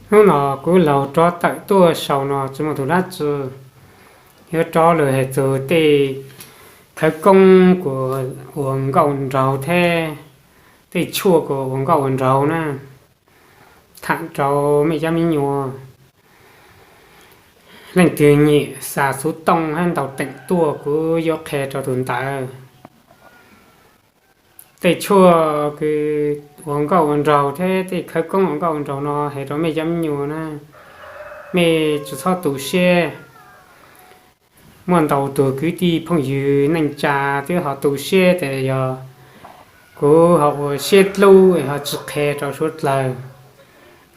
Hnub no kuv laug rov tawm tuaj saum no tsis muaj tus dab tsi, yuav rov lug hais txug tej khawv koob kuas ua nkauj nraug thiab tej tshuaj kuas ua nkauj ua nraug na, tham rau mej cov mi nyuas. Leej twg nyiam xav xuv tooj hab ntaus teem tuaj kuv yuav qha rau tug ntawd. Tej tshuaj kws ua nkauj ua nraug thiab tej khawv koob ua nkauj ua nraug no has rau mej cov mi nyuas na, mej tsis txhob tu siab. Muaj ntau tug kwv tij phooj ywg neej tsa twb ho tu siab tas yog kuv ho ua siab dlub ho tsis qha rau suav dlawg.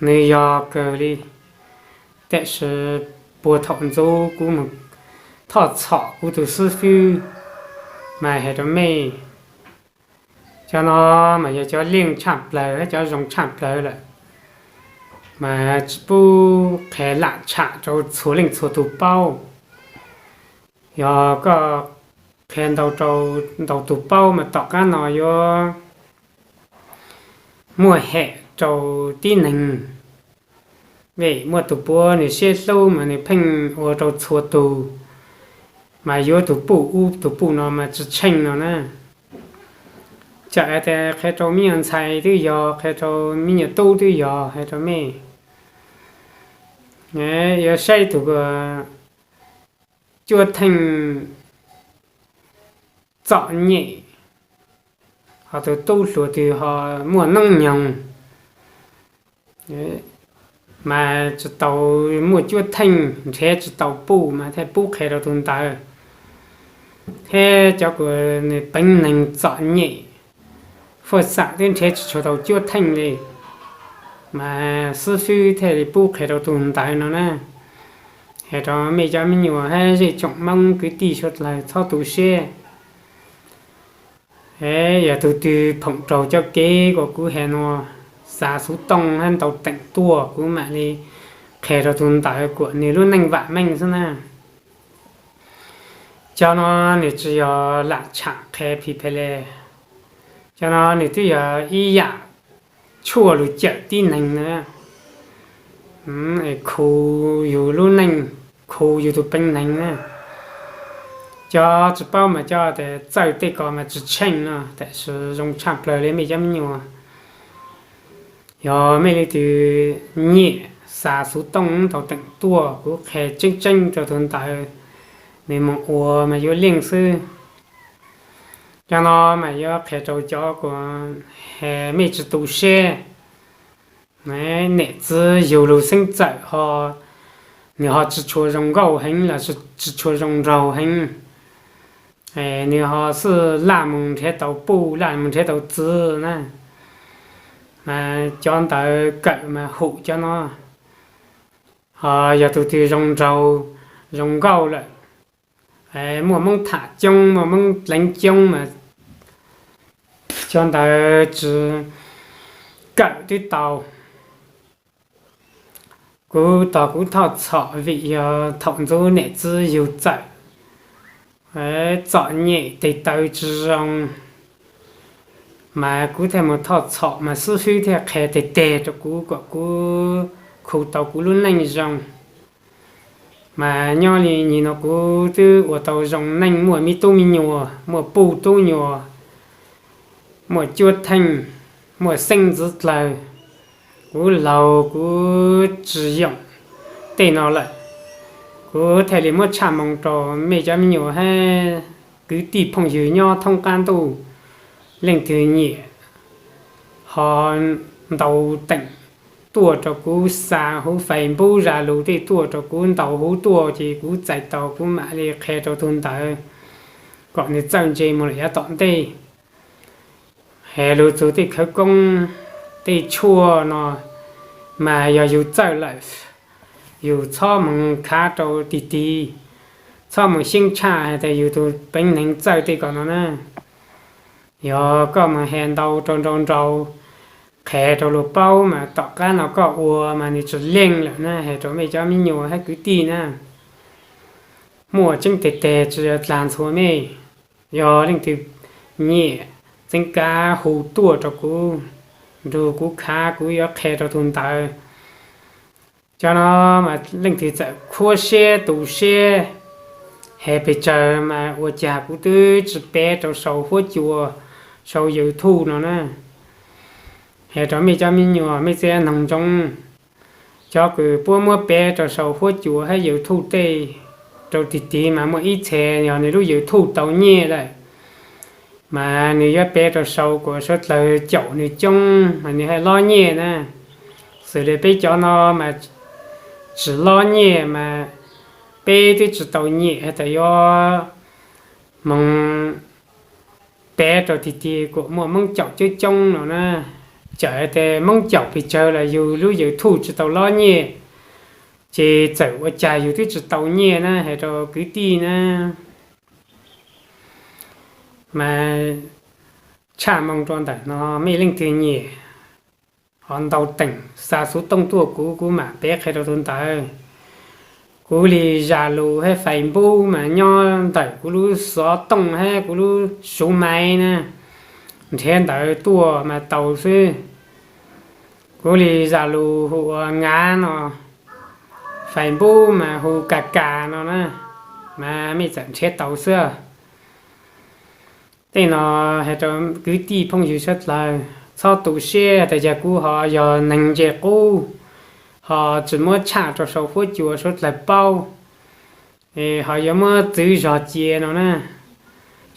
Nwg yog kawg li, tab sis puag thaum ntxov kuv moog thoj txhom kuv tug xib fwb mas has rau mej, cov no mas yog cov leej tshaj plawg hab cov zoo tshaj plawg lawm, mas tsis pub qha lam tsham rau txhua leej txhua tug paub. Yog koj qha ntau rau ntau tug paub mas tom qab no yuav muaj ham rau tib neeg. Vim muaj tug puab nwg siab hlub mas nwg pheej ua rau txhua tug, mas yuav tug puj ub tug puj no mas tsis tsheej no na. Txawm has tas qha rau mi nyuas ntxhais twb yog, qha rau mi nyuas tub twb yog, has rau mej, yuav saib tug cuab theej txom nyem, ho tug tub hluas twg ho muaj noob nyoog mas tsis tau muaj cuab theej, nrhav tsis tau puj mas thiaj pub qha rau tug ntawd. Thiab cov kuas nwg peev neeg txom nyem, fuaj xam twb nrhav tsis tshua tau cuab theej li, mas xib fwb thiaj li pub qha rau tug ntawd no na. Has rau mej cov mi nyuas hab zej tsoom Moob kwv tij suav dlawg txhob tu siab. Yog tug twg phoom raug cov kev kuas kuv has no, xav xuv tooj hab ntaus teem tuaj kuv mam li qha rau tug ntawd kuas nwg lub neej vam meej xwb na. Cov no nwg tsis yog lam tsham qha phi pha le, cov no nwg twb yog ib yam tshuaj lug cawm tib neeg na, khu yug lub neej, khu yug tug peev neeg na. Cov tsis paub mas coj tas txawj tej ko mas tsis tsheej no, tab sis zoo tshaj plawg li mej cov mi nyuas. Yog mej leej twg nyiam xav xuv tooj ntaus teem tuaj kuv qha tseeb tseeb rau tug ntawd, nwg moog ua mas yuav leej xwb. Cov no mas yuav qha rau cov kuas has mej tsis tu siab, nam txiv yug lug xeeb txawm ho, nwg ho tsis tshua zoo nkauj heev los tsis tshua zoo nraug heev, nwg ho xwb laj moog nrhav tau puj laj moog nrhav tau txiv na. Mas cov ntawd kawm mas hum cov no. Ho yog tug twg zoo nraug, zoo nkauj lawm, muaj Moob tham coob muaj Moob dleev coob mas cov ntawd tsis kawm twb tau. Kuv tog kuv thoj txhom vim yog thaum ntxov nam txiv yug txawm txom nyem tes taw tsis zoo, mas kuv thiaj mus thoj txhom mas xib fwb thiaj qha teg teg rau kuv kom kuv khu tau kuv lub neej zoo. Mas nyob li nyim no kuv twb ua tau zoo neej muaj me tub me nyuam, muaj puj tub nyuam, muaj cuab theej, muaj xeeb ntxwv dlawg. Kuv laug kuv tsis yoom tej no lawm, kuv thiaj li muab tshaj moo rau mej cov me nyuam hab kwv tij phooj ywg nyob thoob qab ntuj. Leej twg nyiam ho ntaus teem tuaj rau kuv, xa huv Facebook zaj lug tej tuaj rau kuv, ntaus huv tuaj ces kuv txais tau kuv mam li qha rau tug ntawd kom nws txawj ntse mus lawm yav tom ntej. Has lug txug tej khawv koob, tej tshuaj no mas yog yug txawj lawm, yug txhob moog khav rau tig tig, txhob moog xyeeb tshaj has tas yug tug peev neeg txawj tej ko no na. Yog koj moog has ntau rau nrau nrau, qha rau luag paub mas tom qab no koj ua mas nws tsis leej lawm na, has rau mej cov me nyuam hab kwv tij na. Muaj tseeb teg teg tsis yog dlaag ntxhua mej. Yog leej twg nyiam txeeb kab hu tuaj rau kuv, nrug kuv khav kuv yuav qha rau tug ntawd. Cov no mas leej twg txawm khuab siab tu siab, hais pes tsawg mas ua cas kuv twb tsis peb rau saum huab cua, saum YouTube no na. Hais rau mej cov me nyuam mej txiv noog ntsoov, cov kws puab muab peb rau saum huab cua hab YouTube tej, rau tig tig mas muaj ib txhia yog nws lub YouTube tau nyiaj lawm, mas nws yuav peb rau saum kom suav dlawg caum nws coob mas nws haj lob nyiaj na. Xws li peb cov no mas tsis lob nyiaj mas peb twb tsis tau nyiam has tas yuav moog peb rau tig tig kom muaj Moob caum coob coob no na. Txawm has tas Moob caum pes tsawg los yug lub YouTube tsis tau lob nyiaj, ces txawm ua cas yug twb tsis tau nyiaj na, has rau kwv tij na. Mas tshaj moo rau ntawm no, mej leej twg nyiam ho ntaus teem xa xuv tooj tuaj kuv, kuv mam peb qhia rau tus ntawd. Kuv li Zalus hab Facebook mas nyob ntawm kuv lub xov tooj hab kuv lub suv maiv na, nrhiav ntawd tuaj mas tau xwb. Kuv li Zalus hu ua Ngav no, Facebook mas hu Kas Kas no na, mas mej txawm nrhiav tau xwb. Tej no has rau kwv tij phooj ywg suav dlawg, txhob tu siab tas yog kuv ho yog neeg ntse qub, ho tsis muab tshaj rau saum huab cua suav dlawg paub, ho yuav muab txwv zog cia no na.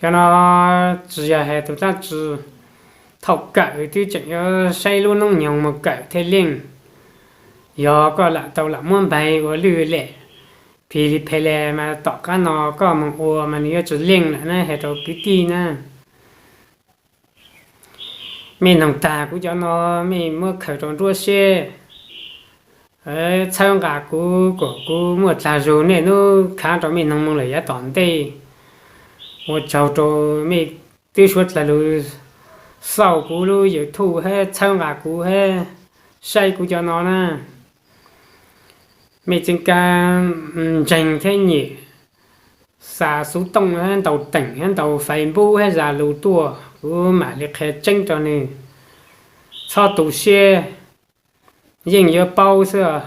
Cov no tsis yog has tus dlaab tsi, thaum kawm twb tseem yuav saib lub noob nyoog moog kawm thiaj leej. Yog koj lam tau lam muab npaig ua lwj lem, phi li phe le mas tom qab no koj moog ua mas nws yuav tsis leej lawm na, has rau kwv tij na. Mej noog tag kuv cov no, mej muab khaws rau nruab siab, txhawb nqa kuv kom kuv muaj dlaag zug niaj hnub khav rau mej noog moog lawm yav tom ntej. Ua tsaug rau mej twb suav dlawg lug xauj kuv lub YouTube hab txhawb nqa kuv hab saib kuv cov no na. Mej txeev kaab ntseeg thiab nyem xa xuv tooj hab ntaus teem hab ntaus Facebook hab Zalus tuaj, kuv mam li qhia tseeb rau nwg. Txhob tu siab, yeej yuav paub xwb.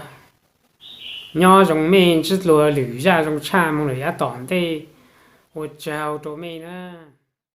Nyob zoo mej ntsib dlua lwm zaj zoo tshaj moog lawm yav tom ntej. Ua tsaug rau mej na.